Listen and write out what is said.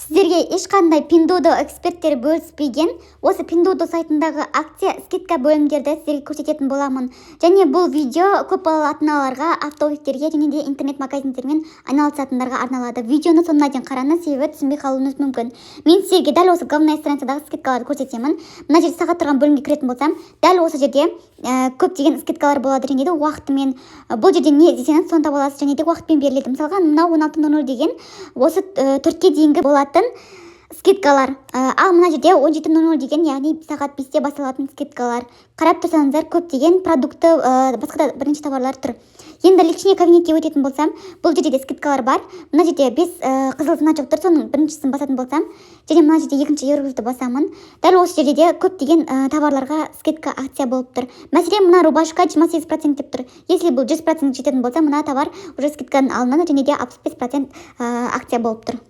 Сіздерге ешқандай Пиндуодуо эксперттері бөліспеген осы Пиндуодуо сайтындағы акция, скидка бөлімдерді сіздерге көрсететін боламын. Және бұл видео көпбалалы ата-аналарға, оптовиктерге және де интернет магазиндермен айналысатындарға арналады. Видеоны соңына дейін қараңыз, себебі түсінбей қалуыңыз мүмкін. Мен сіздерге дәл осы главная страницадағы скидкаларды көрсетемін. Мына жерде сағат тұрған бөлімге кіретін болсам, дәл осы жерде көптеген скидкалар болады және де уақытымен. Бұл жерде не іздесеңіз, соны таба аласыз және де уақытпен беріледі. Мысалға, мынау 16:00 деген осы 4-ке дейінгі болатын скидкалар. Ал мына жерде 17:00 деген, яғни сағат 5-те басталатын скидкалар. Қарап тұрсаңыздар, көптеген продукты, басқа да бірнеше товарлар тұр. Енді личный кабинетке өтетін болсам, бұл жерде де скидкалар бар. Мына жерде бес қызыл значок тұр, соның біріншісін басатын болсам және мына жерде екінші иероглифті басамын. Дәл осы жерде де көптеген товарларға скидка, акция болып тұр. Мәселен, мына рубашка 28% деп тұр. Если бұл 100% жететін болса, мына товар уже скидкадан алынады және де 65% акция болып тұр.